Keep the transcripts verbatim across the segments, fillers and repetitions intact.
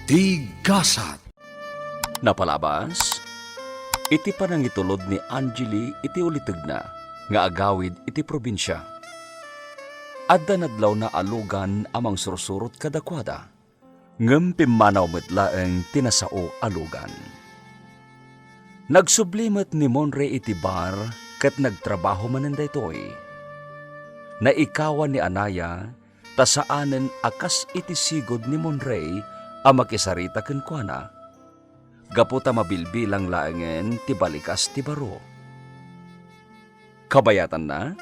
Ti Gasat. Napalabas, iti panangitulod ni Angeli iti ulitegna nga agawid iti probinsia, adda nadlawna a lugan a mangsursurot kadakuada, ngem pimmanaw met laeng ti nasao a lugan. Nagsubli met ni Monray iti bar ket nagtrabaho manen daytoy. Naikawan ni Anaya ta saanen a kas iti sigud ni Monray a makisarita kenkuana, gapu ta mabilbilang laengen ti balikas ti baro. Kabayatanna,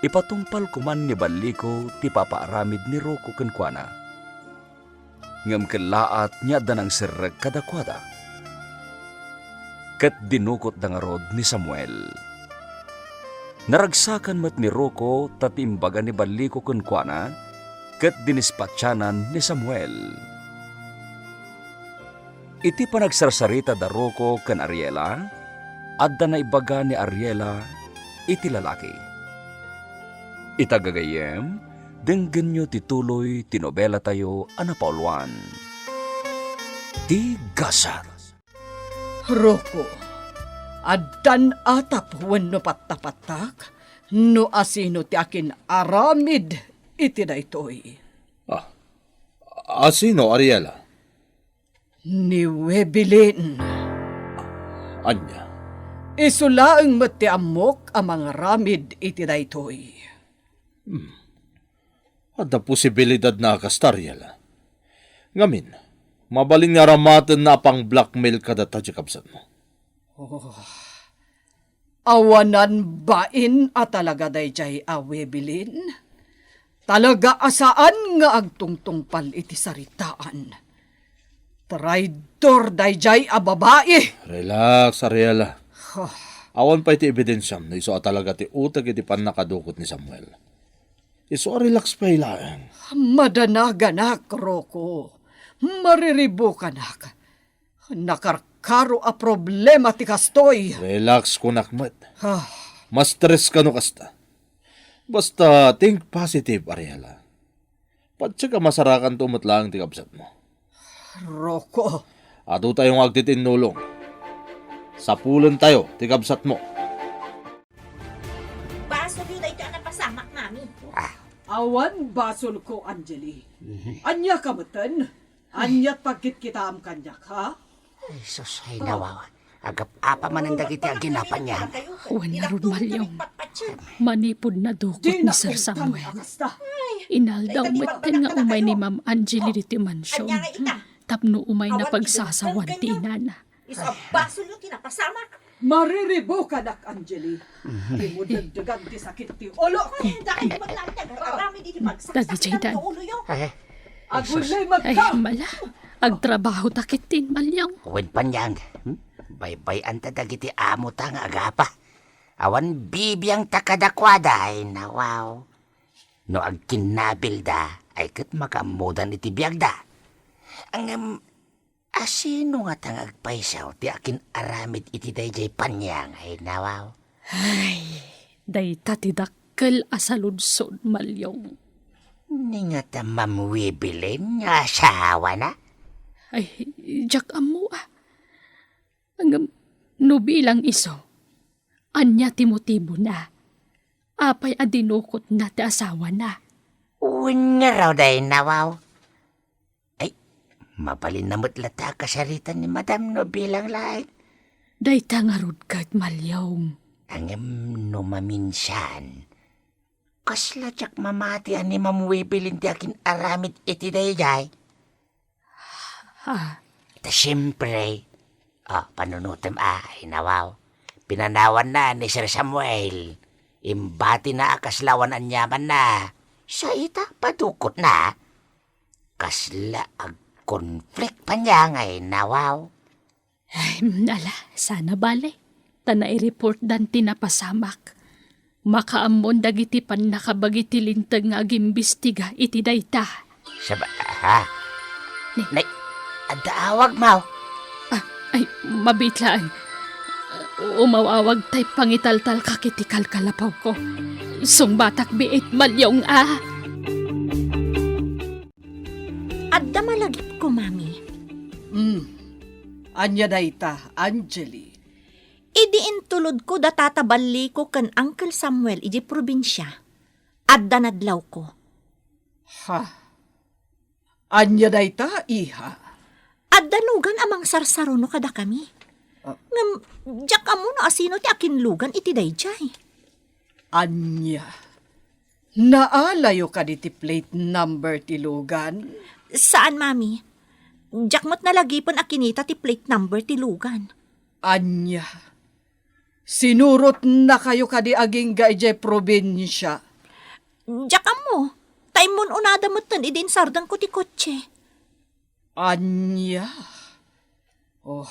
ipatungpal koman ni Balliko ti papaaramid ni Rocco kenkuana. Ngem kellaat nga adda nangserrek kadakuada. Ket dinukotda ngarud ni Samuel. Naragsakan met ni Rocco ta ti imbaga ni Balliko kenkuana ket dinispatianan ni Samuel. Iti panagsarsarita da Rocco ken Ariela, adda naibaga ni Ariela iti lalaki. Ita gagayyem, denggenyo ti tuloy ti nobelatayo a napauluan, Ti Gasat. Rocco, addan atap wenno pattapattak no asino ti akin-aramid iti daytoy? Ah, asino, Ariela? Ni Webelin. Ania? Isu laeng met ti ammok a mangaramid iti daytoy. Hmm. Adda posibilidad na a kasta, Ariela. Ngamin, mabalin nga aramatenna a pang-blackmail kadata ti kabsatmo. Oh. Awanan bain a talaga daydiay a Webelin. Talaga a saan nga agtungtungpal iti saritaan. Traidor daydiay a babai. Relax, Ariela. Huh. Awan pay ti ebidensiam no isu a talaga ti uteg iti pannakadukot ni Samuel. Isu a relax pay laeng. Madanaganak, Rocco. Mariribukanak. Nakarkaro a problema ti kastoy. Relax, kunak met. Ah. Ma-stress ka no kasta. Basta think positive, Ariela. Patiek a masarakanto met laeng ti kabsatmo. Rocco. Adu tayo nga agtitinnulong. Sapulentayo ti kabsatmo. Basolyo daytoy a napasamak, Mami. Ah. Awan basolko, Angeli. Mhm. Ania ka metten? Aniat pagkitkitaam kaniak, ha? Ay, sus, ay, nawaw. Agap-apa manen dagiti aginapan niya. Wen ngarud, Malyong. Manipud nadukot ni Sir Samuel, inaldaw metten nga umay ni Ma'am Angeli ditoy mansion tapno umayna pagsasawan ti inana. Isu a basolyo ti napasamak. Mariribukanak, Angeli. Ti mo dagdagan ti sakit ti ulo. Ay, dahil maglantag, aramid iti pagsaksak ti uloyo. Ay, ay, mala. Agtrabaho ta ketdin, Malyong. Wen, Panyang. Hmm? Baybay-anta dagiti amo ta nga agapa. Awan bibiang ta kadakuada, ay nawaw. No agkinnabilda, ay ket makaammodan iti biagda. Ngem, asino ngata nga agpaysaw ti akin-aramid iti daydiay Panyang, ay nawaw? Ay, dayta ti dakkel a saludsod, Malyong. Ni ngata Ma'am Webelin nga asawana? Ay, diak ammo, ah. Ngem, no bilang isu, ania ti motibona? Apay a dinukotna ti asawana? Wen ngarud, ay nawaw. Ay, mabalinna met latta a kasarita ni Madam no bilang laeng. Dayta ngarud ket, Malyong. Ngem no maminsan, kasla diak mamati a ni Ma'am Webelin ti akin-aramid iti daydiay. Ha? Ta siempre, ah, panunotem, ah, ay nawaw. Pinanawanna ni Sir Samuel. Imbatina a kasla awan aniamanna. Sa ita, padukotna. Kasla agkonflict panya nga inawaw. Ay, ala, sana bale. Ta naireportdan ti napasamak. Makaammon dagiti pannakabagi ti linteg nga agimbestiga iti dayta. Saba-, ha? Ni- Nay, adda awag, Maw. Ah, ay, mabiit laeng. Umaw-awag tay pangitaltalkak iti kalkalapawko. Sungbatak biit, Malyong, a. Adda malagipko, Mami. Ania dayta, Angeli? Idi intulodko da tata balliko ken Uncle Samuel idiay probinsia, adda nadlawko. Ha? Ania dayta, iha? Adda lugan a mangsarsaruno kadakami. Ah. Ngem, diak ammo no asino ti akinlugan iti daydiay. Ania? Naalayo kadi ti plate number ti lugan? Saan, Mami. Diak met nalagipen a kinita ti plate number ti lugan. Ania? Sinurotnakayo kadi agingga idiay probinsia? Diak ammo. Ta immun-unada metten idi insardengko ti kotse. Ania? Oh,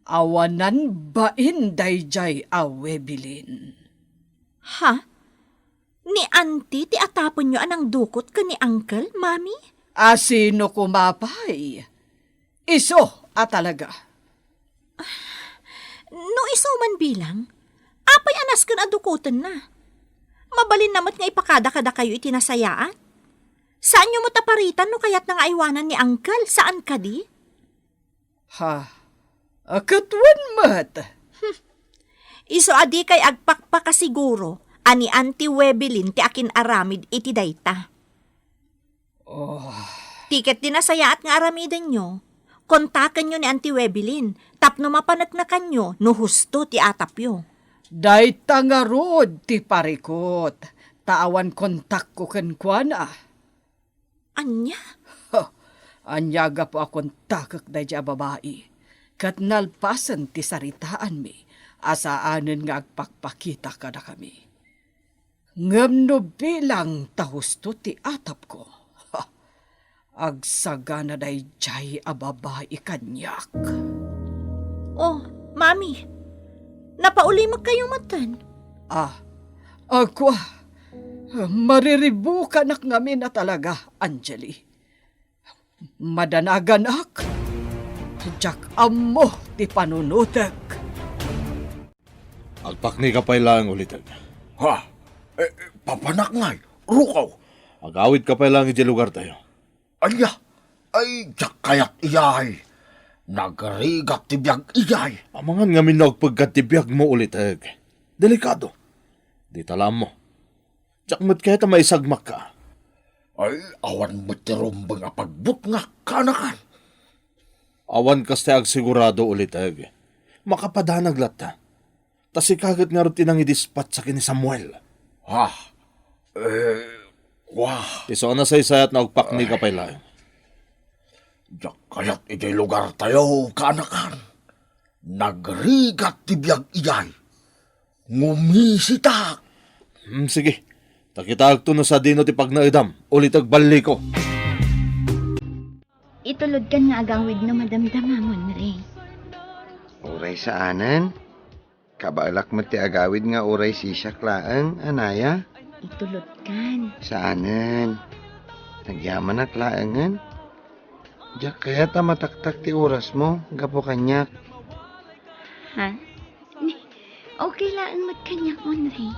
awanan bain daydiay a Webilin. Ha? Ni Auntie ti atapenyo a nangdukot ken ni Uncle, Mami? A sino koma pay? Isu a talaga. No isu man bilang, apay a nasken a dukotenna? Mabalinna met nga ipakada kadakayo iti nasayaat. Saanyo met a paritan no kayatna nga aywanan ni Uncle, saan kadi? Ha? A, ket wen met. Isu a dikay agpakpakasiguro a ni Auntie Webilin ti akin-aramid iti dayta. Oh. Ti ket di nasayaat nga aramidenyo, kontakenyo ni Auntie Webilin tapno mapaneknekanyo no husto ti atapyo. Dayta ngarud ti parikut, ta awan kontakko kenkuana. Ania? Ha, ania gapu a kontakek daydiay a babai, ket nalpasen ti saritaanmi a saanen nga agpakpakita kadakami. Ngem no bilang ta husto ti atapko, ha, agsagana daydiay a babai kaniak. Oh, Mami, napaulimekkayo metten? Ah, agkua, mariribukanak ngamin a talaga, Angeli. Madanaganak, diak ammo ti panunotek. Agpakneka pay laeng, Uliteg. Ha? Eh, eh, papanak ngay, rukaw. Agawidka pay laeng idiay lugartayo. Ania? Ay, diak kayat iyay. Nagrigat ti biag iyay. Amangan ngamin no agpeggad ti biagmo, Uliteg. Delikado. Dita la ammo. Diak met kayat a maisagmakka. Ay, awan met ti rumbeng a pagbutngak, kaanakan. Awan kasta ti agsigurado, Uliteg. Makapadanag latta. Ta sika ket ngarud ti nangidispatsa ken ni Samuel. Ha? Eh, wa. Isu a nasaysayat no agpakneka pay laeng. Diak kayat idiay lugartayo, kaanakan. Nagrigat ti biag iyay. Ngumisitak. Hmm, sige. Ta kitaekto no sadino ti pagnaedam, Uliteg, balliko. Itulodkan nga agawid no madamdamamon, Ray. Uray saanen? Kabaelak met ti agawid nga uray sisiak laeng, anaya? Itulodkan. Saanen. Nagyamanak laengen. Diak kayat a mataktak ti orasmo gapu kaniak. Ha? Okay laeng met kaniak, Onre.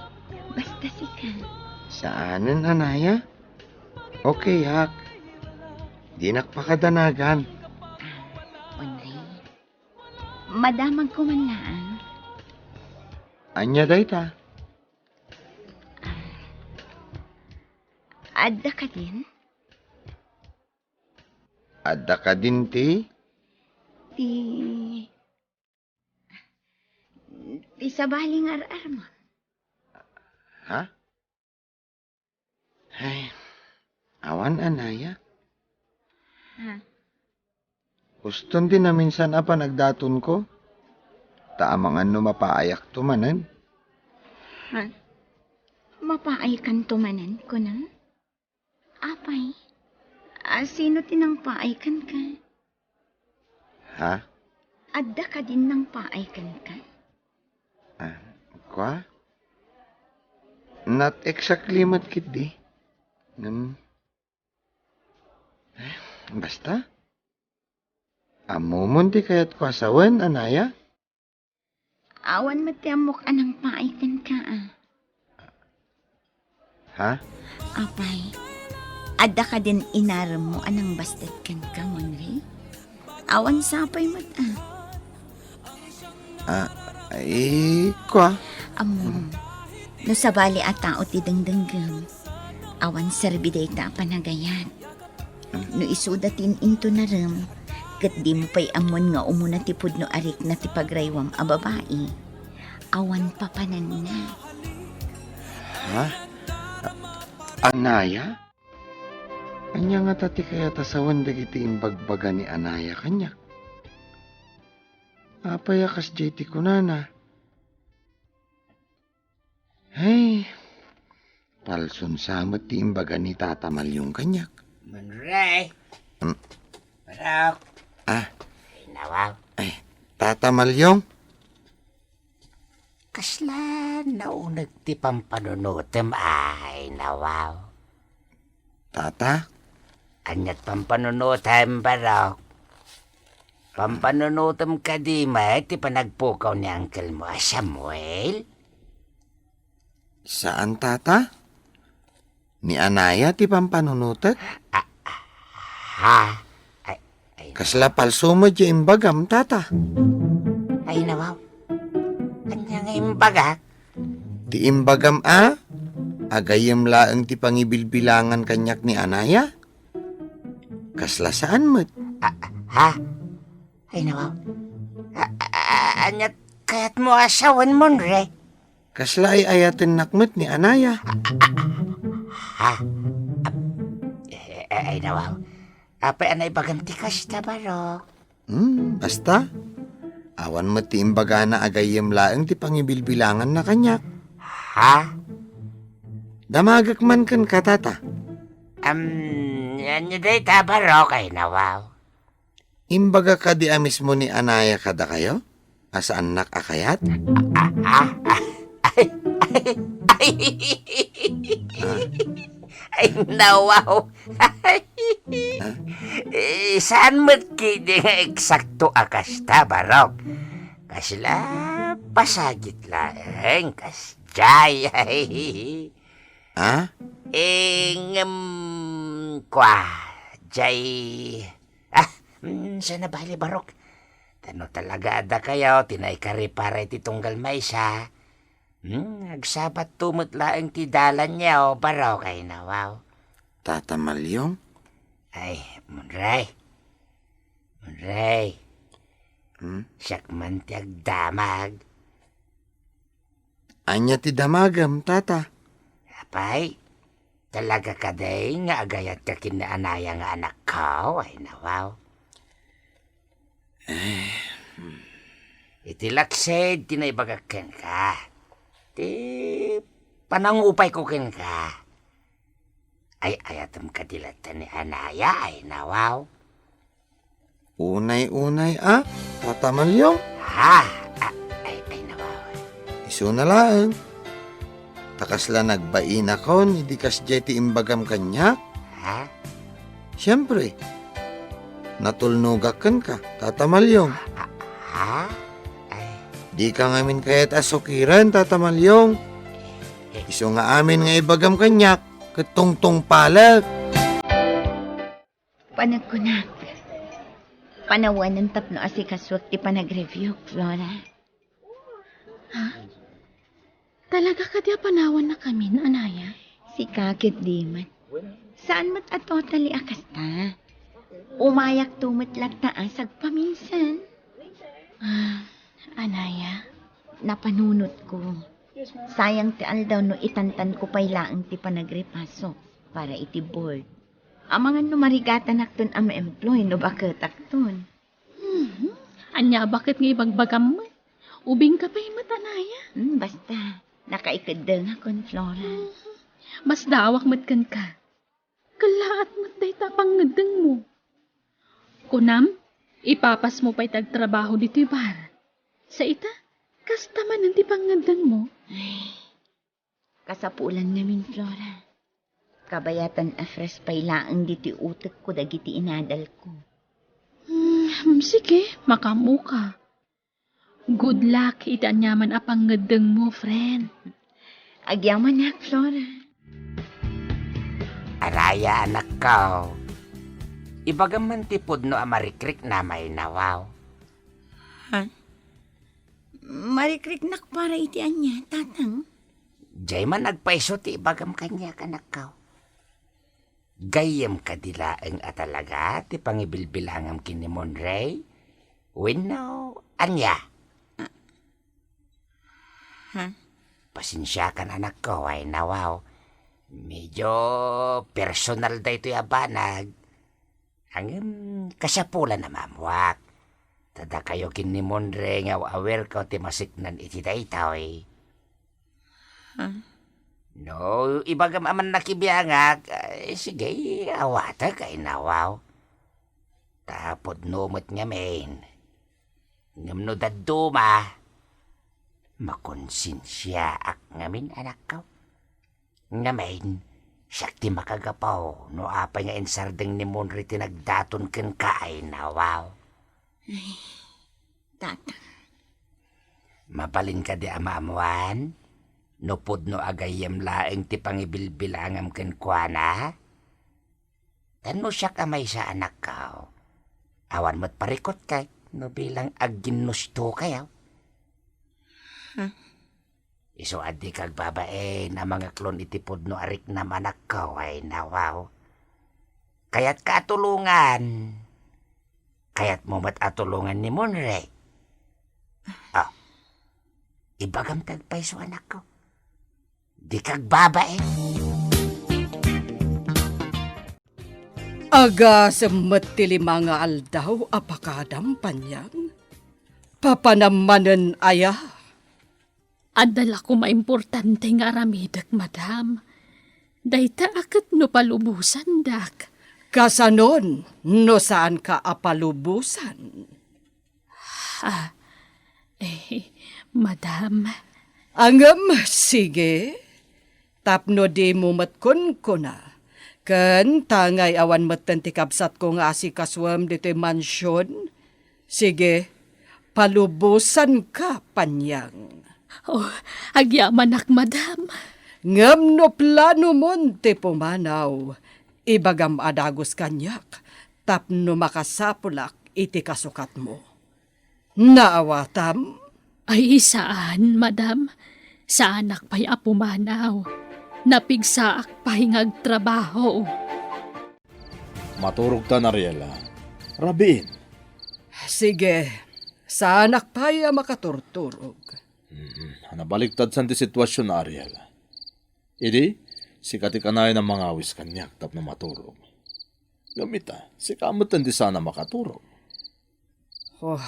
Basta sika. Saanen, anaya? Okay ak. Dinak pakadanagan. Ah, Onre. Madamagko man laeng. Ania dayta? Ah, adda kadin? Adda kadin ti? Ti, ti sabali nga ar-armo. Ha? Ay, awan, anaya. Ha? Uston ti naminsan a panagdatonko. Ta amangan no mapaayakto manen. Ha? Mapaaykanto manen, kunam? Apay, a, sino ti nangpaay kenka? Ha? Adda kadin nangpaay kenka? Ah, kua? Not exactly met ketdi. Ngem, eh, basta. Ammomon ti kayatko a sawen, anaya? Awan met ti ammok a nangpaay kenka, a. Ha? Apay, adda kadin inaremmo a nangbasted kenka, Monri? Awan sapay met, a. A, ay, kua. Ammom, no sabali a tao ti dengdenggem, awan serbi dayta a panagayat. No isuda ti in-intonarem, ket dimo pay ammon nga umuna ti pudno a rikna ti pagraywam a babai, awan papananna. Ha? A-, Anaya? Ania ngata ti kayat a sawen dagiti imbagbaga ni Anaya kaniak? Apay a kasdiay ti kunana? Ay, palson sa met ti imbaga ni Tata Malyong kaniak. Manre. Hmm. Barok. A. Ay, nawaw. Ay, Tata Malyong? Kasla nauneg ti pampanunotem, ay, nawaw. Tata? Aniat pampanunotem, Barok? Pampanunotem kadi met ti panagpukaw ni angkelmo a Samuel? Saan, Tata. Ni Anaya ti pampanunotek? A, a, ha? Ay, ay, kasla palso met ti imbagam, Tata. Ay, nawaw. Ania nga imbagak? Ti imbagam a, agayyem laeng ti pangibilbilangan kaniak ni Anaya? Kasla saan met. A, ha? Ay, nawaw. A, a, a, aniat kayatmo a sawen, Monre? Kasla ay-ayatennak met ni Anaya. Ha? Ay, nawaw. Apay a naibagam ti kasta, Barok? Hmm, basta. Awan met ti imbagana a gayyem laeng ti pangibilbilanganna kaniak. Ha? Damagek man kenka, Tata. Am, ania dayta, Barok? Ay, nawaw. Imbaga kadi a mismo ni Anaya kadakayo a saannak a kayat? A, a, a, ay, ay, ay. A. Ay, nawaw. A? Eh, saan met kidi nga eksakto a kasta, Barok? Kasla pasagit laeng, kasdiay. A? Eh, ngem, kua, diay, a, mm, saan a bale, Barok. Ta no talaga a dakayo ti naikaripara iti tunggal maysa, hmm, agsabatto met laeng ti dalanyo, Barok, ay nawaw. Tata Malyong? Ay, Munray. Munray. Hmm? Siak man ti agdamag. Ania ti damagem, Tata? Apay, talaga kadi nga agayatka ken ni Anaya nga anakko? Ay, nawaw. Eh, hmm. Iti laksid ti naibagak kenka. Ti panangupayko kenka. Ay-ayatem kadi latta ni Anaya, ay, nawaw. Unay-unay a, Tata Malyong? Ha? A, ay, ay, nawaw. Isuna laeng. Ta kasla nagbainakon idi kasdiay ti imbagam kaniak. Ha? Siempre, natulnogak kenka, Tata Malyong. Ha? Ha? Ay. Dika ngamin kayat a sukiren, Tata Malyong. Eh. Isu nga amin nga ibagam kaniak, ket tungtungpalek. Panagkunak, panawanen tapno asikasuak ti panagreviewk, Flora. Ha? Talaga kadi a panawannakamin, Anaya? Sika ket di met. Saan met a totally a kasta. Umayakto met latta a sagpaminsan. A, Anaya? Napanunotko. Sayang ti aldaw no itantanko pay laeng ti panagripasok para iti board. Amangan no marigatanakton a ma-employ no baketakton. Mhm. Ania a baket nga ibagbagam met? Ubingka pay met, Anaya. Hmm, basta, nakaikeddengakon, Flora. Mhm. Masdaawak met kenka. Kellaat met dayta a pangngeddengmo. Kunam, ipapasmo pay ti agtrabaho ditoy bar. Sa ita, kasta manen ti pangngeddengmo. Ay. Kasapulan ngamin, Flora. Kabayatan a fresh pay laeng ditoy utekko dagiti inadalko. Hmm, sige, makaammoka. Good luck iti aniaman a pangngeddengmo, friend. Agyamanak, Flora. Anaya, anakko. Ibagam man ti pudno a marikriknam, ay nawaw. Ha? Marikriknak para iti ania, Tatang? Diay man agpayso ti ibagam kaniak, anakko. Gayyem kadi laeng a talaga ti pangibilbilangam ken ni Monrey? Wenno ania? Ah. Ha? Pasensiakan, anakko, ay nawaw. Medyo personal daytoy a banag. Ngem kasapulan a maammuak. Ta dakayo ken ni Monrey nga aw-awerko ti masiknan iti daytoy. Ha? No ibagam a mannakibiangak, ay, sige, awatek, ay nawaw. Ta pudno met ngamin. Ngem no dadduma, makonsensiaak ngamin, anakko. Ngamin, siak ti makagapu no apay nga insardeng ni Monrey ti nagdaton kenka, ay nawaw. Ay, Tata. Mabalin kadi a maammuan no pudno a gayyem laeng ti pangibilbilangam kenkuana? Tapno siak a maysa, anakko, awan met parikutko no bilang agginnustokayo. Huh? Isu a dika agbabain a mangeklon iti pudno a riknam, anakko, ay nawaw. Kayatka a tulongan. Kayatmo met a tulongan ni Monrey. Ah, ibagam ti agpayso, anakko. Dika agbabain. Agasem met ti lima nga aldaw a pakadam, Panyang. Papanam manen aya? Adda la koma importante nga aramidek, madam. Dayta a ket no palubosandak. Kasanon no saanka a palubosan? Ah, eh, madam. Ngem, sige. Tapno dimo met kunkuna. Ken ta ngay awan metten ti kabsatko nga asikasuem ditoy mansion, sige, palubosanka, Panyang. Oh, agyamanak, madam. Ngem no planomon ti pumanaw, ibagam a dagus kaniak tapno makasapulak iti kasukatmo. Naawatam? Ay, saan, madam. Saanak pay a pumanaw. Napigsaak pay nga agtrabaho. Maturogtan, Ariela. Rabiin. Sige, saanak pay a makaturturog. Mm, nabaliktadsan ti situasion, Ariela. Idi, sika ti kanayon a mangawis kaniak tapno maturog. Ngem ita, sika metten ti saan a makaturog. Oh,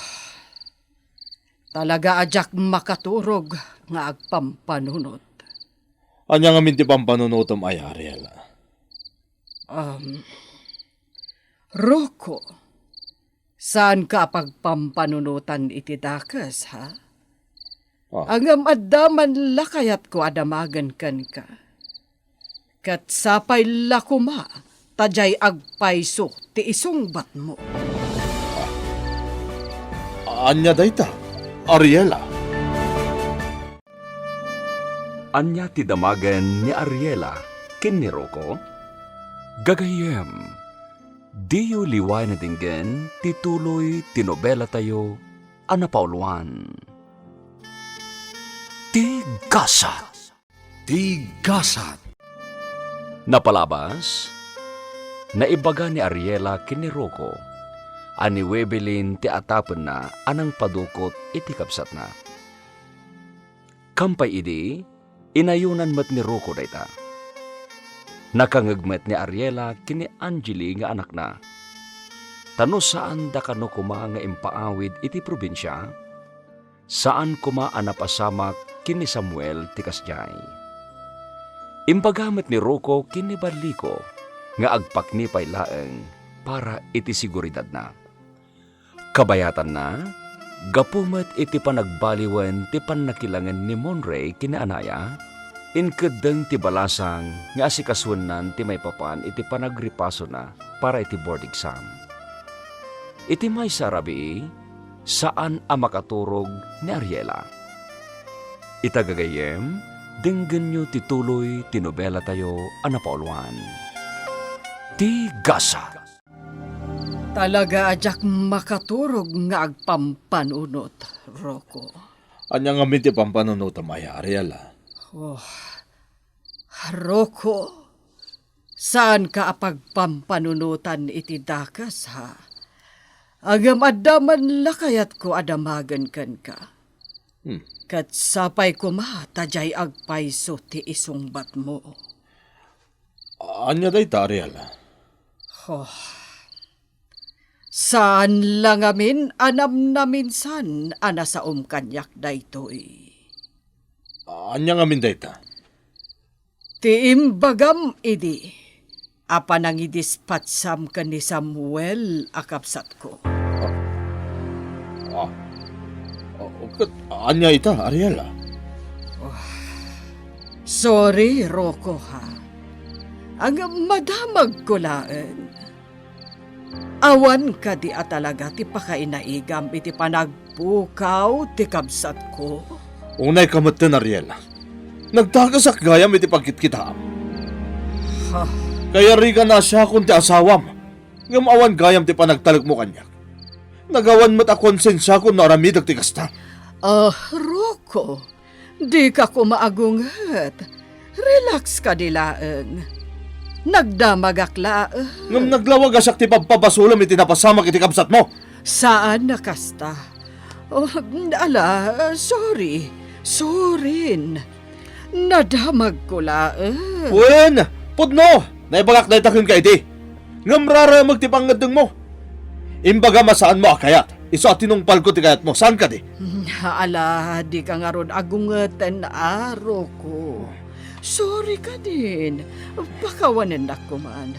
talaga a diak makaturog nga agpampanunot. Ania ngamin ti pampanunotem, ay Ariela? Um, Rocco, saanka a pagpampanunotan iti dakes, ha? Ah. Ngem adda man la kayatko a damagen kenka. Ket sapay la koma ta diay agpayso ti isungbatmo. Ania dayta, Ariela? Ania ti damagen ni Ariela ken ni Rocco? Gagayyem, diyo liwayan a denggen ti tuloy ti nobelatayo a napauluan, Ti Gasat. Ti Gasat. Napalabas, naibaga ni Ariela ken ni Rocco a ni Webelin ti atapenna a nangpadukot iti kabsatna. Kampay idi, inayonan met ni Rocco dayta. Nakangngeg met ni Ariela ken ni Angeli nga anakna. Ta no saanda kano koma nga impaawid iti probinsia, saan koma a napasamak ken ni Samuel ti kasdiay. Imbaga met ni Rocco ken ni Ballico nga agpakni pay laeng para iti seguridadna. Kabayatanna, gapu met iti panagbaliwen ti pannakilangen ni Monrey ken ni Anaya, inkeddeng ti balasang nga asikasuennan ti maipapan iti panagripasona para iti board exam. Iti maysa a rabii, saan a makaturog ni Ariela. Ita gagayyem, denggenyo ti tuloy ti nobelatayo a napauluan, Ti Gasat. Talaga a diak makaturog nga agpampanunot, Rocco. Ania ngamin ti pampanunotam aya, Ariela? Oh, Rocco, saanka a pagpampanunotan iti dakes, ha? Ngem adda man la kayatko a damagen kenka. Hmm. Ket sapay koma ta diay agpayso ti isungbatmo. Ania dayta, Ariela? Oh, saan la ngamin a namnaminsan a nasaom kaniak daytoy. Ania ngamin dayta? Ti imbagam idi a panangidispatcham ken ni Samuel a kabsatko. Ah, ah, ket ania ita, Ariela? Oh, sorry, Rocco, ha. Ang madamagko laeng. Awan kadi a talaga ti pakainaigam iti panagpukaw ti kabsatko? Unayka metten, Ariela. Nagdakasak gayam iti pagkitkitaam. Ha? Kayarigan a siakon ti asawam, ngem awan gayam ti panagtalekmo kaniak. Nagawan met a konsensiakon no aramidek ti kasta. Ah, Rocco, dika koma agunget. Relax kadi laeng. Nagdamagak laeng. Ngem naglawag a siak ti pabpabasolem iti napasamak iti kabsatmo. Saan a kasta. Oh, ala, sorry. Sorry. Nadamagko laeng. Wen, pudno! Naibagak dayta kenka idi. Ngem raraemeg ti pangngeddengmo. Imbagam a saanmo a kayat. Isu a tinungpalko ti kayatmo. Saan kadi? Ala, dika ngarud agungeten, Rocco. Sorry kadin. Pakawanennak koman.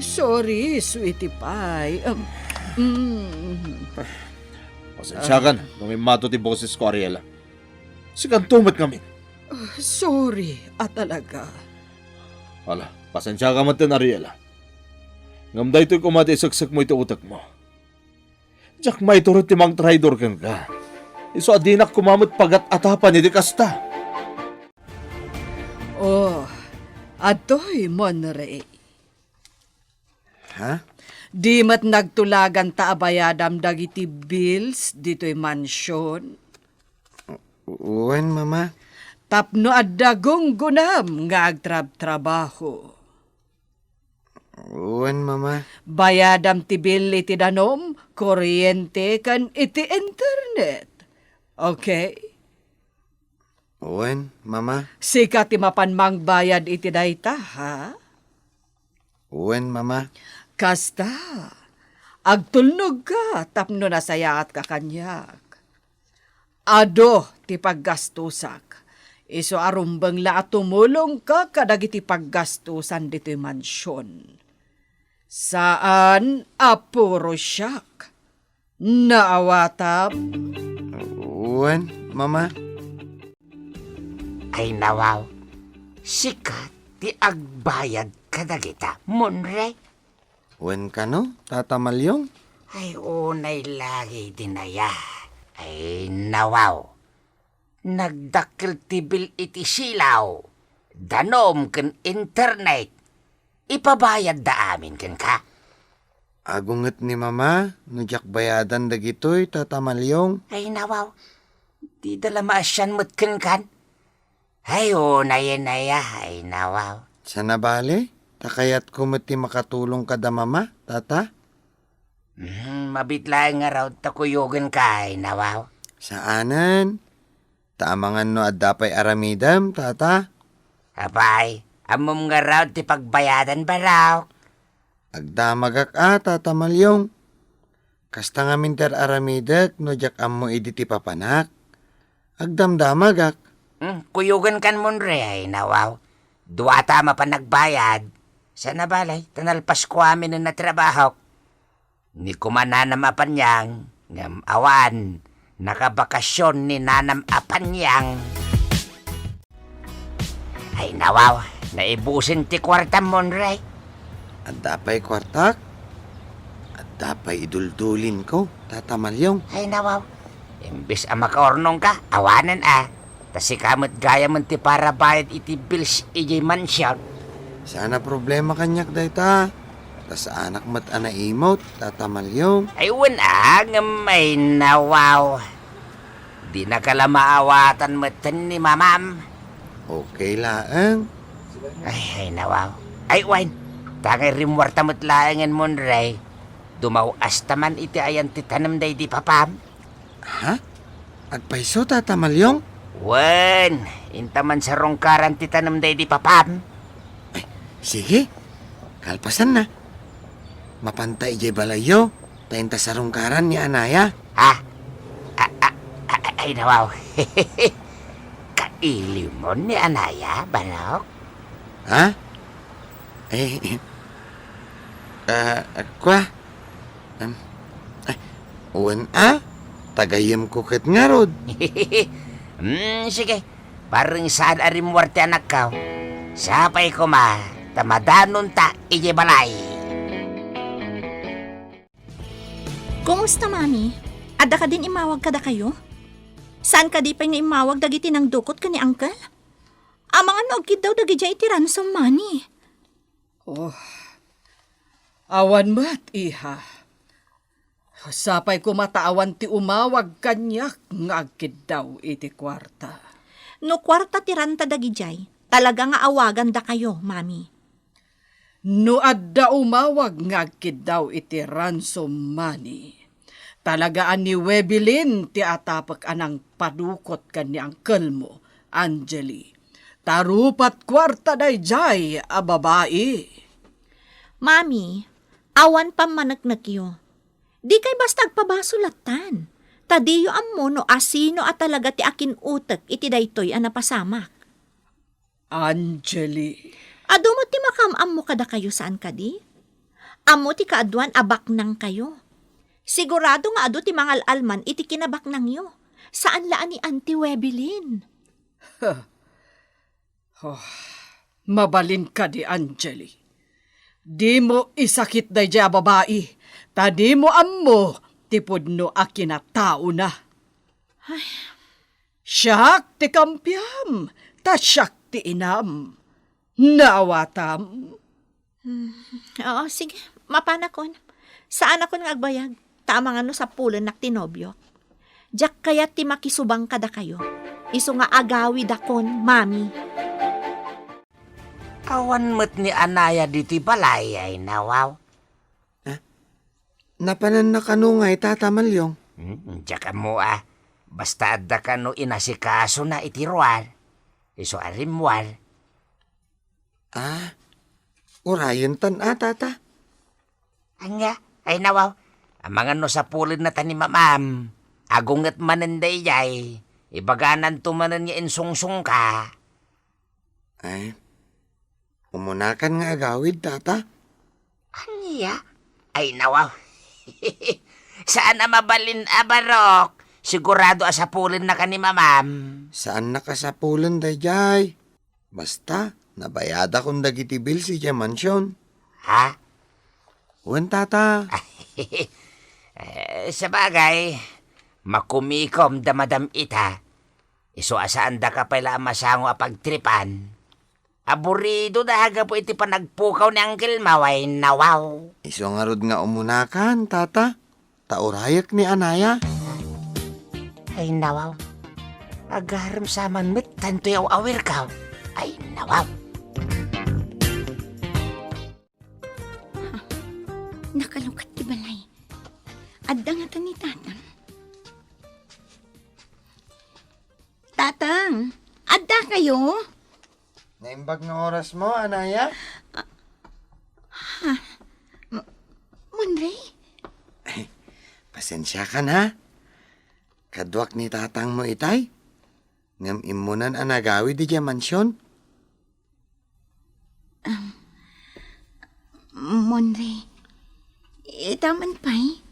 Sorry, sweetie pie. Um, mm. Pasensiakan no immato ti bosesko, Ariela. Sikanto met ngamin. Sorry a talaga. Ala, pasensiaka metten, Ariela. Ngem daytoy koma ti iseksekmo iti utekmo. Diak maitured ti mangtraidor kenka. Isu a dinak koma met pagat-atapan iti kasta. Oh, adtoy, Monrey. Ha? Di met nagtulaganta a bayadam dagiti bills ditoy mansion? Wen, Mama. Tapno adda gunggonam nga agtrabtrabaho. Wen, Mama. Bayadam ti bill iti danom, kuryente, ken iti internet. Okay? Wen, Mama. Sika ti mapan mangbayad iti dayta, ha? Wen, Mama. Kasta, agtulnogka tapno nasayaatka kaniak. Adu ti paggastusak. Isu a rumbeng la a tumulongka kadagiti paggastusan ditoy mansion. Saan a puro siak. Naawatam? Wen, Mama. Ay, nawaw. Sika ti agbayad kadagita, Monrey? Wen kano, Tata Malyong? Ay, unay lagi dinaya. Ay, nawaw. Nagdakkel ti bill iti silaw, danom ken internet. Ipabayadda amin kenka. Agunget ni Mama no diak bayadan dagitoy, Tata Malyong. Ay, nawaw. Dida la maasian met kenkan. Ay, unayen aya, ay, nawaw. Sana bale, ta kayatko met ti makatulong kada Mama, Tata. Hmm, mabiit laeng ngarud ta kuyogenka, ay, nawaw. Saanen. Ta amangan no adda pay aramidem, Tata. Apay, ammom ngarud ti pagbayadan, barok. Agdamagak a, Tata Malyong. Kasta ngamin ti ar-aramidek no diak ammo idi ti papanak. Agdamdamagak. Hmm, kuyogenkan, Monrey, ay, nawaw. Duata a mapan nagbayad. Sana bale, ta nalpasko amin a natrabahok. Ni kuma Nanam a Panyang, ngem awan, nakabakasyon ni Nanam a Panyang. Ay, nawaw, naibusen ti kuartam, Monrey. Adda pay kuartak? Adda pay iduldulinko, Tata Malyong. Ay, nawaw, imbes a makaurnongka, awanen a. Ta sika met gayamen ti parabayad iti bills idiay mansion. Saan a problema kaniak dayta. Ta saanak met a naimut, Tata Maliong. Ay, wen a, ngem ay nawaw. Dinaka la maawatan metten ni Mamam. Okay laeng. Ay, ay nawaw. Ay, wen. Tangay rimmuarta met laengen, Monrey. Dumaw-asta man iti ayan ti tanem daydi papam. Ha? Agpayso, Tata Maliong? Wen, inta man sarungkaran ti tanem daydi papam. Ay, sige. Kalpasanna. Mapanta idiay balayyo, ta inta sarungkaran ni Anaya. Ha? A, a, a, ay, nawaw. Kailimon ni Anaya, Banok? Ha? Eh, ah, kua? Em, ay, wen a, tagayemko ket ngarud. Hmm, sige. Bareng saan a rimmuar ti anakko. Sapay koma, ta madanonta idiay balay. Kumusta, Mami? Adda kadin immawag kadakayo? Saan kadi pay nga immawag dagiti nangdukot ken ni Uncle? Amangan no agkiddaw dagidiay iti ransom money. Oh, awan met, iha. Sapay koma ta awan ti umawag kaniak nga agkiddaw iti kuarta. No kuarta ti ranta dagidiay, talaga nga awagandakayo, Mami. No adda umawag nga agkiddaw iti ransom money, talaga a ni Webelin ti atapek a nangpadukot ken ni uncle-mo, Angeli. Ta rupat kuarta daydiay a babai. Mami, awan pammaneknekyo. Dikay basta agpabasol lattan. Ta diyo ammo no asino a talaga ti akin-utek iti daytoy a napasamak. Angeli. Adu met ti makaam-ammo kadakayo, saan kadi? Ammo ti kaaduan a baknangkayo. Sigurado nga adu ti mangal-alman iti kinabaknangyo. Saan la a ni Auntie Webelin. Oh, mabalin kadi, Angeli. Dimo isakit daydiay a babai, ta dimo ammo ti pudno a kinataona. Ay. Siak ti kampiam, ta siak ti inam. Naawatam? Hmm, oo, sige. Mapanakon. Saanakon nga agbayag. Ta amangan no sapulennak ti nobiok. Diak kayat ti makisubang kadakayo. Isu nga agawidakon, Mami. Awan met ni Anaya ditoy balay, ay nawaw. Ah? Napananna kano ngay, Tata Maliong? Hmm, diak ammo a. Basta adda kano inasikasona iti ruar. Isu a rimmuar. Ah, urayentan a, Tata. Ania? Ay nawaw. Amangan no sapulennata ni Mamam. Agunget manen daydiay. Ibagananto manen nga insungsongka. Ay, umunakan nga agawid, Tata. Ania? Ay nawaw. Saan a mabalin a barok. Sigurado a sapulennaka ni Mamam. Saannak a sapulen daydiay. Basta, nabayadakon dagiti bills idiay mansion. Ha? Wen, Tata. Eh, sabagay, makumikom da Madam Ita. Isu a saandaka pay la a masango a pagtripan. Aburido da gapu iti panagpukaw ni Uncle Maw, ay nawaw. Isu ngarud nga umunakan, Tata. Ta urayek ni Anaya. Ay, nawaw. Agarem sa man met tanto yaw awir ka. Ay, nawaw. Nakalukat ti balay. Adda ngata ni Tatang? Tatang, adda kayo? Naimbag nga oras mo, Anaya? Ah, ha? M-, Monrey? Pasensiakan, ha? Kaduak ni tatang mo itay? Ngem immunan a nagawid idiay mansion? Um, Monrey, ita man pay?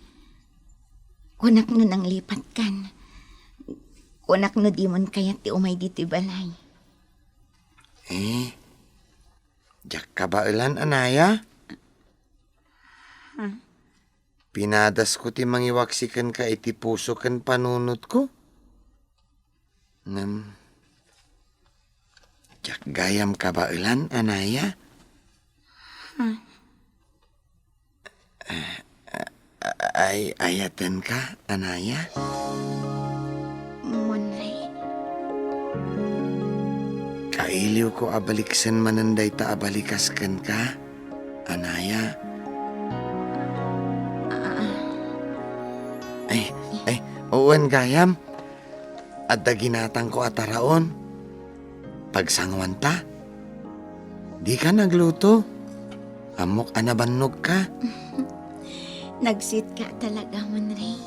Kunak no nanglipatkan. Kunak no dimon kayat ti umay ditoy balay. Eh, diak kabaelan, Anaya. Huh? Pinadasko ti mangiwaksi kenka iti puso ken panunotko. Ngem, diak gayam kabaelan, Anaya. Huh? Ay, ayatenka, Anaya? Munray. Kailiwko a baliksen manen dayta a balikas kenka, Anaya. Ah. Ay, ay, wen gayam. Adda ginatangko a taraon. Pagsanguanta. Dika nagluto. Ammok a nabannogka. Nagsitka talaga, Munray.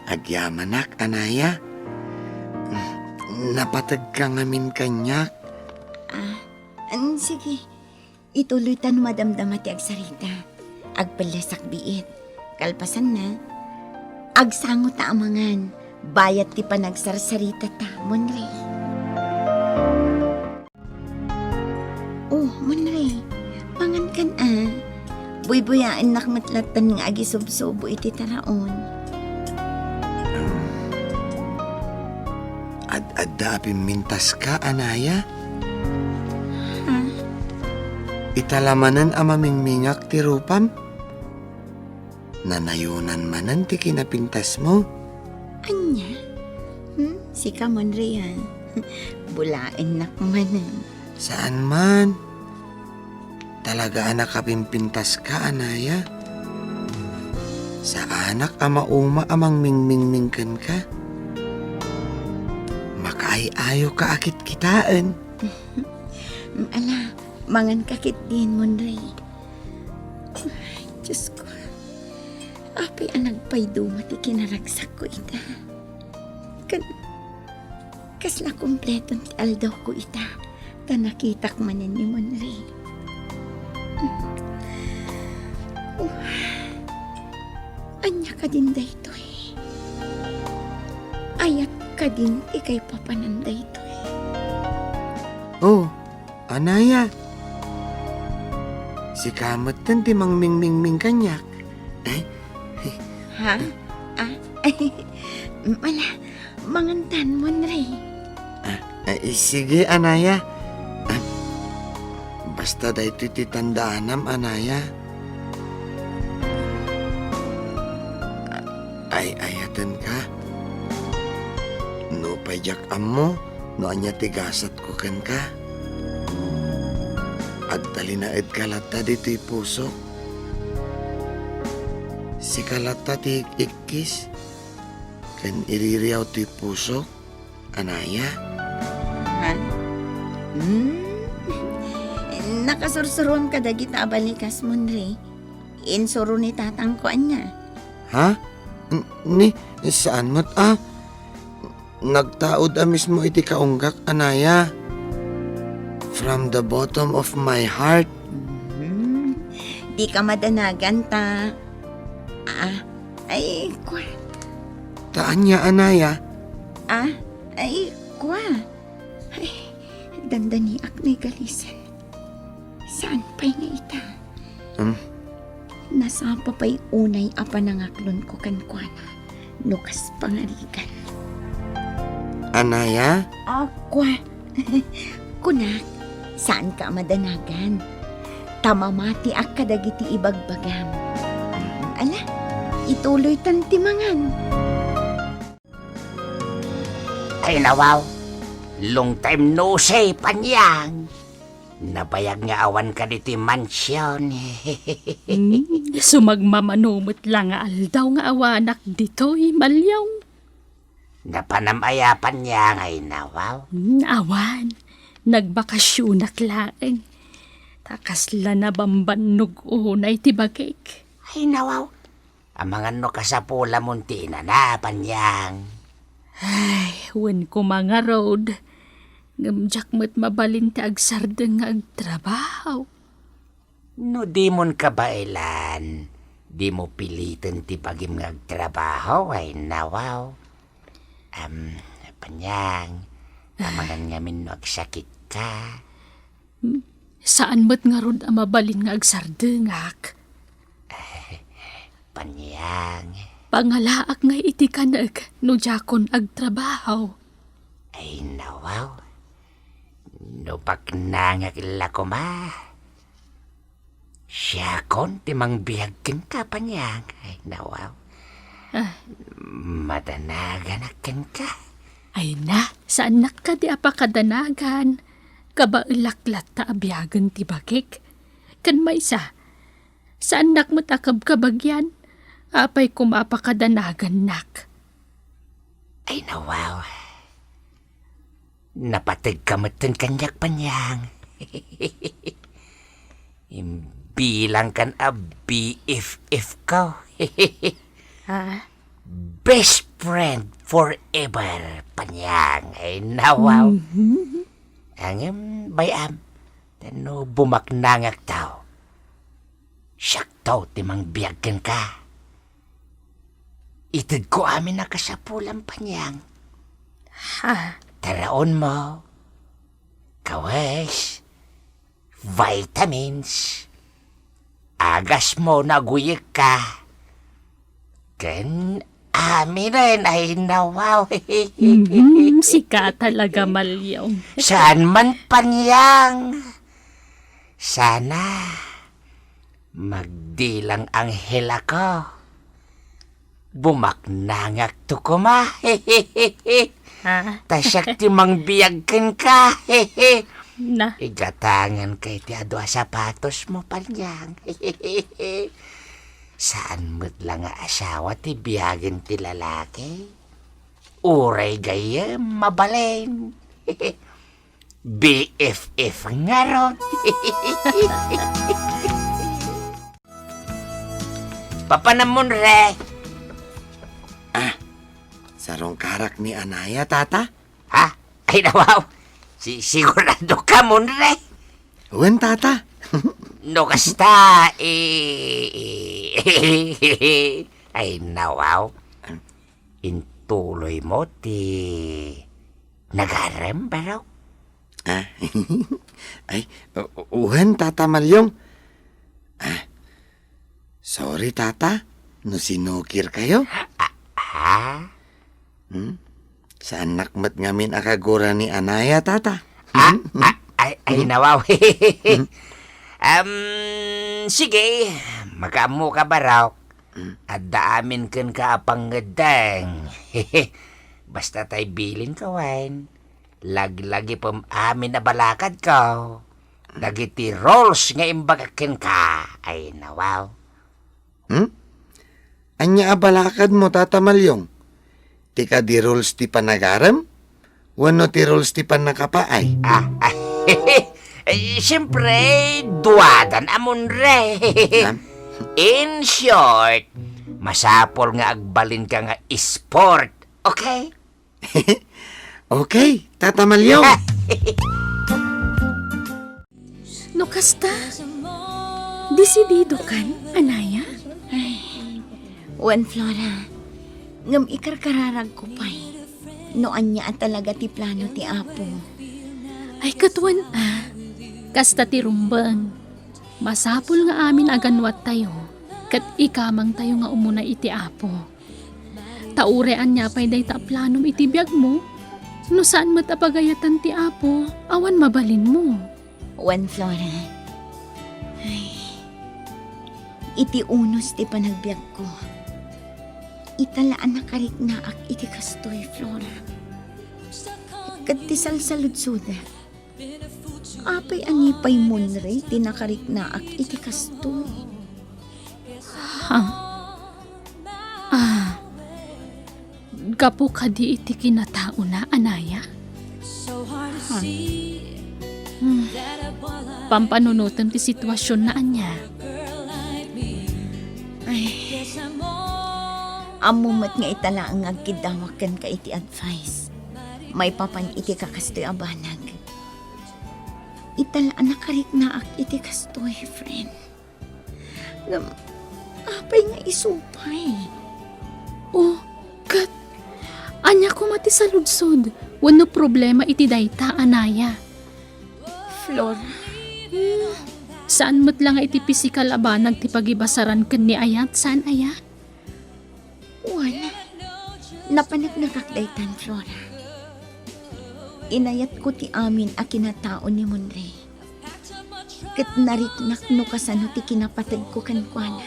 Agyamanak, Anaya. Napategka ngamin kaniak. Ah, mm, sige. Ituloyta no madamdama ti agsarita. Agpellesak biit. Kalpasanna, agsangota a mangan, bayat ti panagsarsaritata, Munray. Oh, Munray, mangankan a. Buybuyaennak met latta nga agisubsubo iti taraon. Ad-adda a pimmintaska, Anaya? Ha? Ita la manen a mamingmingak ti rupam? Nanayonan manen ti kinapintasmo? Ania? Hmm? Sika, Munray, a? Bulaennak manen. Saan man. Talaga a nakapimpintaska, Anaya. Saanak a mauma a mangmingmingming kenka. Makaay-ayoka a kitkitaen. Mm, ala, manganka ketdin, Munray. Diosko, apay a nagpayduma ti kinaragsakko ita. Ken kasla kompleton ti aldawko ita, ta nakitak manen ni Munray. Oh, ania kadin daytoy? Ayat kadin ti kaipapanan daytoy? Oh, Anaya. Sika metten ti mangmingmingming kaniak. Eh? Ha? Ah, ala, mangantan, Munray. Ah, eh, sige, Anaya. Ah, basta daytoy ti tandaanam, Anaya. Ay-ayatenka. Nupay diak ammo no ania ti gasatko kenka. Agtalinaedka latta ditoy pusok. Sika latta ti ik-ikkis ken iririaw ti pusok, Anaya. Ha? Hmm? Nakasursurom kadagita a balikas, Munray. Insuro ni tatangko, ania? Ha? N-, ni, saan met a? Nagtaud a mismo iti kaunggak, Anaya. From the bottom of my heart. Mhm. Dika madanagan ta. Ah, ay, kua. Ta ania, Anaya? Ah, ay, kua. Ay, dandaniak ni Galisen. Saan pay nga ita? Hmm? Nasapa pay unay a panangaklonko kenkuana no kas pangarigan. Anaya? Ah, kua. Kunak, saanka a madanagan. Ta mamatiak kadagiti ibagbagam. Ala, ituloytan ti mangan. Ay, nawaw. Long time no see, Panyang. Nabayag nga awanka ditoy mansion. Hmm, sumagmamano met la nga aldaw nga awanak ditoy, Malyong. Napanam aya, Panyang, ay nawaw? Hmm, awan. Nagbakasionak laeng. Ta kasla nabambannog unay ti bagik. Ay nawaw. Amangan no kasapulamon ti inana, Panyang. Ay, wen koma ngarud. Ngem diak met mabalin ti agsardeng nga agtrabaho. No dimon kabaelan, dimo piliten ti bagim nga agtrabaho, ay nawaw. Am, Panyang, amangan ngamin no agsakitka. Hmm? Saan met ngarud a mabalin nga agsardengak. Panyang. Pangalaak ngay iti kanek no diakon agtrabaho. Ay, nawaw. No paknangak la koma. Siakon ti mangbiag kenka, Panyang. Ay, nawaw. Ah. Madanaganak kenka. Ay na, saannak kadi a pakadanagan. Kabaelak latta a biagen ti bagik. Ken maysa, saannak met a kabkabagian. Apay koma a pakadanagannak. Ay, nawaw. Napategka metten kaniak, Panyang. Imbilangkan a B F F ko. Ha? Best friend forever, Panyang. Ay, nawaw. Mhm. Ngem, bay-am, ta no bumaknangakto, siakto ti mangbiag kenka. Itedko amin a kasapulam, Panyang. Ha? Taraonmo, kawes, vitamins, agasmo no aguyegka, ken aminen. Ay, nawaw. Mhm, sika talaga, Malyong. Saan man, Panyang. Sana magdilang anghel ako. Bumaknangakto koma. Ha? Ta siak ti mangbiag kenka. Na. Igatanganka iti adu a sapatosmo, Panyang. Saan met la nga asawa ti biagen ti lalaki. Uray gayyem, mabalin. B F F ngarud. Papanam, Monre? Ah, sarungkarak ni Anaya, Tata? Ha? Ay, nawaw. Si-, sigurado ka, Monre? Wen, Tata. No kasta, eh, eh, ay, nawaw. Intuloymo ti nagarem, barok? Ah, ay, u-, u-, wen, Tata Malyong. Ah, sorry, Tata, no sinukirkayo. Ah, ah? Hmm? Saannak met ngamin a kagura ni Anaya, Tata. Ah, hmm? Ah, ay, ay, nawaw. Hmm? Am, sige, makaammoka, barok. Hmm? Adda amin kenka a pangngeddeng. Basta tay bilinka wen, laglagipem amin a balakadko dagiti rules nga imbagak kenka. Ay, nawaw. Hmm? Ania a balakadmo, Tata Malyong? Ti kadi rules ti panagarem? Wenno ti rules ti pannakapaay? Ah, ah, eh, siyempre, duadan a, Monre. Ma'am? In short, masapul nga agbalinka nga sport, okay? Okay, Tata Malyong. No kasta, desididokan, Anaya? Ay, wen, Flora. Ngem ikarkararagko pay no ania a talaga ti plano ti Apo. Ay, ket wen a, kasta ti rumbeng. Masapul nga amin a ganwattayo ket ikamangtayo nga umuna iti Apo. Ta uray ania pay dayta a planom iti biagmo, no saan met a pagayatan ti Apo, awan mabalinmo. Wen, Flora. Ay, iti unos ti panagbiagko, ita la a nakariknaak iti kastoy, Flora. Ket ti salsaludsodak, apay a ni pay Monre ti nakariknaak iti kastoy? Ha? Ah. Gapu kadi iti kinataona, Anaya? Hmm. Hmm. Pampanunotem ti situasionna, ania? Ay. Ammo met nga ita laeng nga agkiddawak kenka iti advice maipapan iti kakastoy a banag. Ita la a nakariknaak iti kastoy, friend. Ngem, apay nga isu pay? Oh, ket ania koma ti saludsod wenno problema iti dayta, Anaya? Flora. Hmm, saan met la nga iti pisikal a banag ti pagibasaran ken ni Ayat, saan aya? Wen, napaneknekak daytan, Flora. Inayatko ti amin a kinatao ni Monre. Ket nariknak no kasano ti kinapateg ko kenkuana,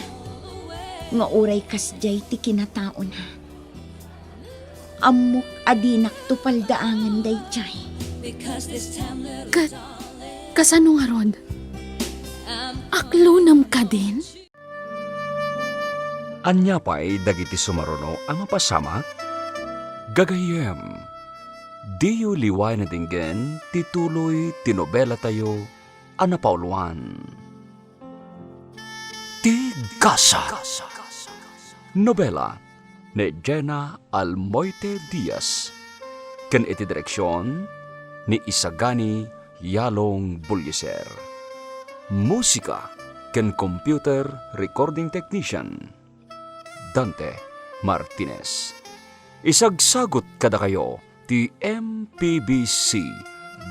nga uray kasdiay ti kinataona. Ammok a dinakto paldaangen daydiay. Ket kasano ngarud? Aklonem kadin? Ania pay dagiti sumaruno a mapasamak? Gagayyem, diyo liwayan a denggen ti tuloy ti nobelatayo a napauluan. Ti Gasa. Nobela ni Jena Almoite Diaz ken iti direksion ni Isagani Yalong Buliser. Musika ken computer recording technician, Dante Martinez. Isagsagut kadakayo ti M P B C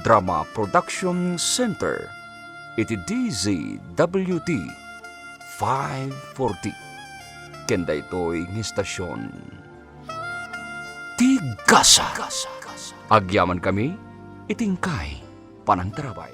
Drama Production Center iti D Z W T five forty. Ken daytoy nga estasion, ti Gasa. Agyamankami iti inkay panangtarabay.